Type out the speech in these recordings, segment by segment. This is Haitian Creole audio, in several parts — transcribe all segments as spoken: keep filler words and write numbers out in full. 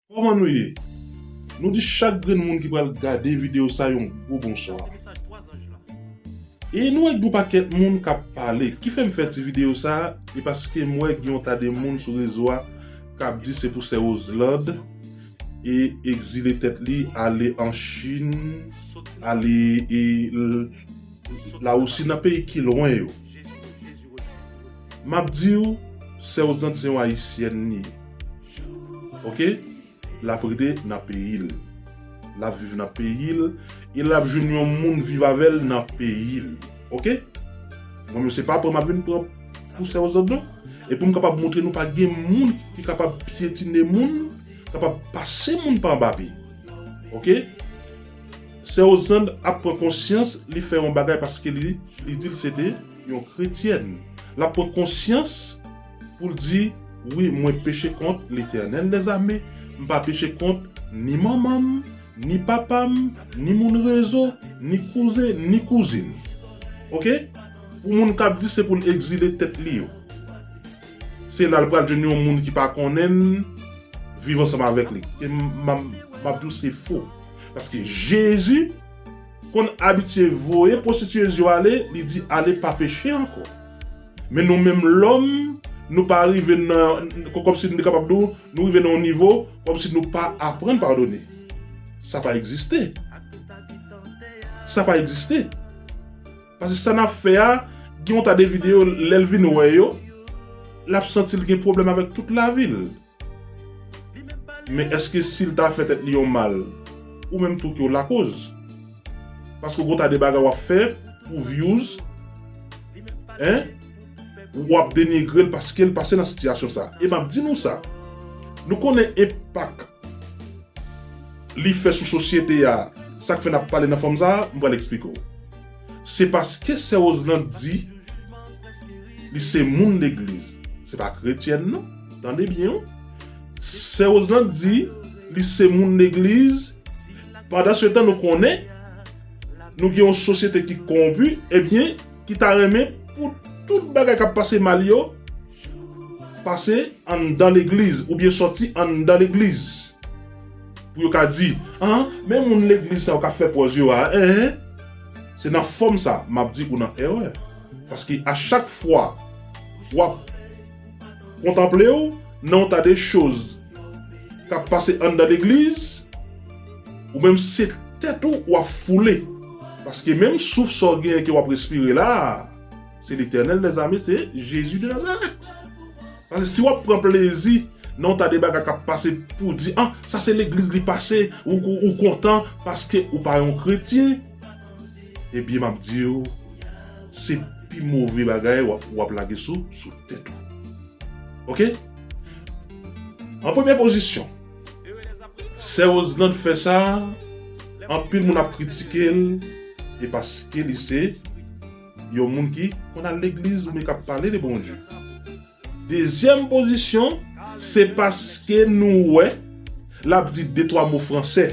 Kòman nou ye? Nou di chak grenn moun ki pral gade videyo sa yon gwo bonswa. E nou wè gen yon pakèt moun k ap pale. Ki fè m fè ti videyo sa, e paske m wè gen yon ta de moun sou rezo a k ap di se pou Sè Roseland e egzile tèt li, ale an Chin, ale e l-, Lawousi, nan peyi ki lwen yo. M ap di w, Sè Roseland se yon Ayisyèn li ye. Oke? L ap rete nan peyi l. L ap viv nan peyi l. E l ap jwenn yon moun viv avè l nan peyi l. Oke? Mwen menm se pa pran m ap vin pran pou Sè Roseland non. E pou m kapab montre nou pa gen moun ki kapab pyetine moun, kapab pase moun pa anba pye. Oke? Sè Roseland ap pran konsyans, li fè yon bagay paske li, li di l se te yon kretyèn. L ap pran konsyans pou l di, wi, mwen peche kont Letènèl dèzame, m pa peche kont ni manman m, ni papa m, ni moun rezo, ni kouzen, ni kouzin. Oke? Pou moun k ap di se pou l egzile tèt li yo. Se la l pral jwenn yon moun ki pa konnen l, viv ansanm avèk li. E m, m, m ap di w se fo. Paske Jezi konn abitye voye pwostitiyez yo ale, li di, ale pa peche ankò. Men nou menm lòm, nou pa rive nan, kò-, kòmsi nou te kapab di w, nou rive nan yon nivo, kòmsi nou pa aprann padone. Sa pa egziste. Sa pa egziste. Paske sa n ap fè a, gen yon ta de videyo, lè l vin wè yo, l ap santi l gen pwoblèm avèk tout lavi l. Men èske si l ta fè tèt li yon mal, ou menm tou ki w lakoz? Paske w gon ta de bagay w ap fè pou views, en, w ap denigre l paske l pase nan sitiyasyon sa. E m ap di nou sa, nou konnen enpak li fè sou sosyete a, sa k fè n ap pale nan fòm sa a, m pral eksplike w. Se paske Sè Roseland di li se moun legliz. Se pa kretyèn non. Tande byen wi. Sè Roseland di li se moun legliz. Pandan se tan nou konnen nou gen yon sosyete ki kowonpi, ebyen, ki ta renmen pou tout bagay k ap pase mal yo pase anndan legliz oubyen sòti anndan legliz. Pou yo ka di, an, men moun legliz sa yo k ap fè pòz yo a, en. Se nan fòm sa, m ap di ou nan erè. Paske a chak fwa w ap kontanple w nan yon ta de choz k ap pase anndan legliz, ou menm se tèt ou w ap foule. Paske menm souf sa w genyen ke w ap respire la, se Letènèl dèzame, se Jezi de Nazarèt. Paske si w ap pran plezi nan yon ta de bagay k ap pase pou di, an, sa se legliz li pase, ou, ou, ou kontan paske ou pa yon kretyen, ebyen, m ap di w, se pi move bagay w ap, w ap lage sou, sou tèt ou. Oke? An premye pozisyon, Sè Roseland fè sa, anpil moun ap kritike l, e paske li se yon moun ki konn al legliz oubyen k ap pale de Bondye. Dezyèm pozisyon, se paske nou wè l ap di de twa mo fransè.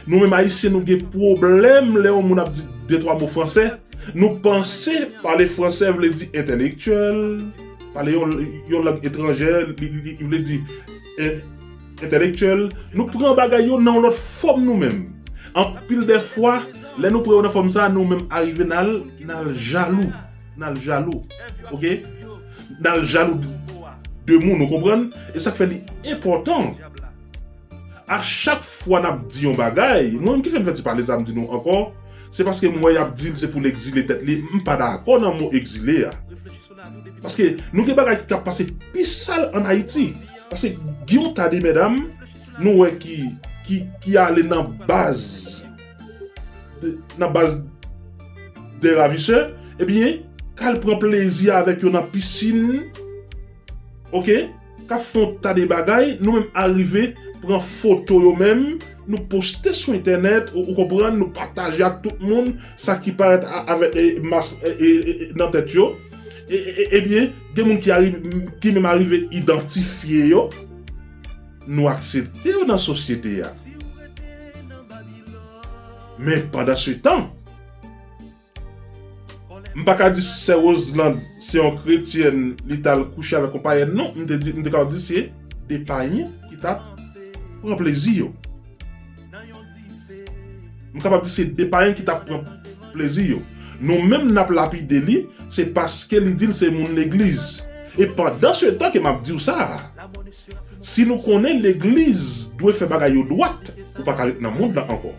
Nou menm Ayisyen, nou gen pwoblèm lè yon moun ap di de twa mo fransè. Nou panse pale fransè vle di entèlektyèl, pale yon, yon lang etranjè, li, li, li vle di, eh, entèlektyèl. Nou pran bagay yo nan yon lòt fòm nou menm. Anpil de fwa, lè nou pran yo nan fòm sa, nou menm arive n al, n al jalou. N al jalou. Oke? N al jalou de moun, ou konprann? E sa k fè li enpòtan. A chak fwa n ap di yon bagay, mwen menm ki fè m fè ti pale sa, m di nou ankò, se paske m wè y ap di l se pou l egzile tèt li, m pa dakò nan mo egzile a. Paske nou gen bagay k ap pase pi sal ann Ayiti. Paske gen yon ta de medam, nou wè ki, ki, ki ale nan baz, de, nan baz de ravisè, ebyen, k al pran plezi avèk yo nan pisin, oke, k ap fè yon ta de bagay, nou menm arive pran foto yo menm, nou poste sou entènèt, ou, ou konprann, nou pataje ak tout moun, sa ki parèt a, avèk, e, mas, e, e, e, nan tèt yo. E, e, e, ebyen, gen moun ki arive, ki menm arive idantifye yo, nou aksepte yo nan sosyete a. Men pandan se tan, m pa ka di Sè Roseland se yon kretyèn, li t al kouche avèk yon payèn, non. M te di, m te ka di se de payen ki t ap pran plezi yo. M kapab di se de payen ki t ap pran plezi yo. Nou menm n ap lapide li, se paske li di l se moun legliz. E pandan se tan ke m ap di w sa a, si nou konnen legliz dwe fè bagay yo dwat, ou pa ka ret nan mond lan ankò.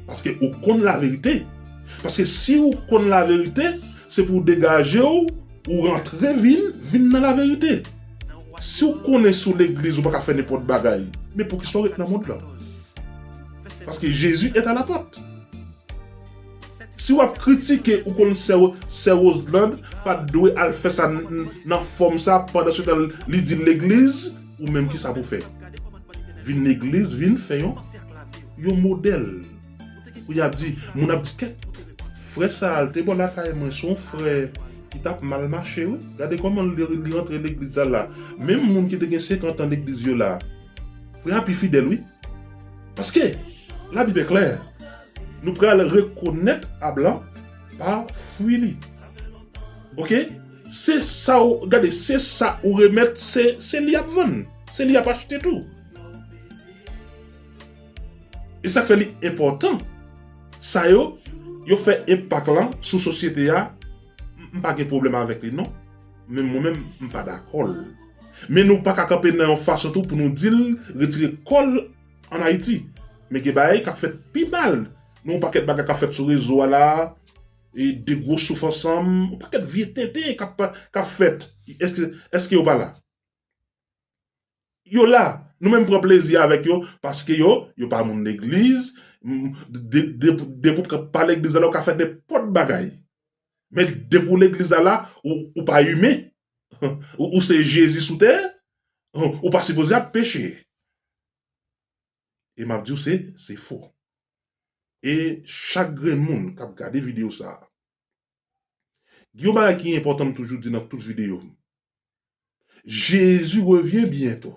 Paske ou konn laverite. Paske si ou konn laverite, se pou w degaje w, ou rantre vin, vin nan laverite. Si w konnen sou legliz ou pa ka fè nenpòt bagay, men poukisa w ret nan mond lan? Paske Jezi est à la porte. Si w ap kritike ou konn sè, sè Roseland pa t dwe al fè sa n- n- nan fòm sa, pandan se tan li di legliz, ou menm kisa pou fè? Vin legliz, vin fè yon, yon modèl. Pou y ap di, moun ap di kèt, frè sa a, l te bò lakay mwen, se yon frè ki t ap mal mache, wi. Gade kòman li, li rantre legliz la la. Menm moun ki te gen senkant an legliz yo la, frè a pi fidèl, wi. Paske, Labib klè, nou pral rekonèt a blan pa fwi li. Oke? Se sa ou, gade, se sa ou remèt, se, se li ap vann, se li ap achte tou. E sa k fè li enpòtan. Sa yo, yo fè enpak lan sou sosyete a, m- m pa gen pwoblèm avèk li non. Men mwen menm, m pa dakò l. Men nou pa ka kanpe nan yon fason tou pou nou di l retire kò l ann Ayiti. Men gen bagay k ap fèt pi mal. Nan yon pakèt bagay k ap fèt sou rezo a la, e de gwo souf ansanm, yon pakèt vye tenten k ap, k ap fèt. Èske, èske yo pa la? Yo la, nou menm pran plezi avèk yo, paske yo, yo pa moun legliz, m- de- de- depi w pa legliz la, ou ka fè nenpòt bagay. Men depi w legliz la la, ou, ou pa imen. Ou, ou se Jezi sou tè, ou pa sipoze ap peche. E m ap di w se, se fo. E chak grenn moun k ap gade videyo sa a, gen yon bagay ki enpòtan m toujou di nan tout videyo m. Jezi revyen byento.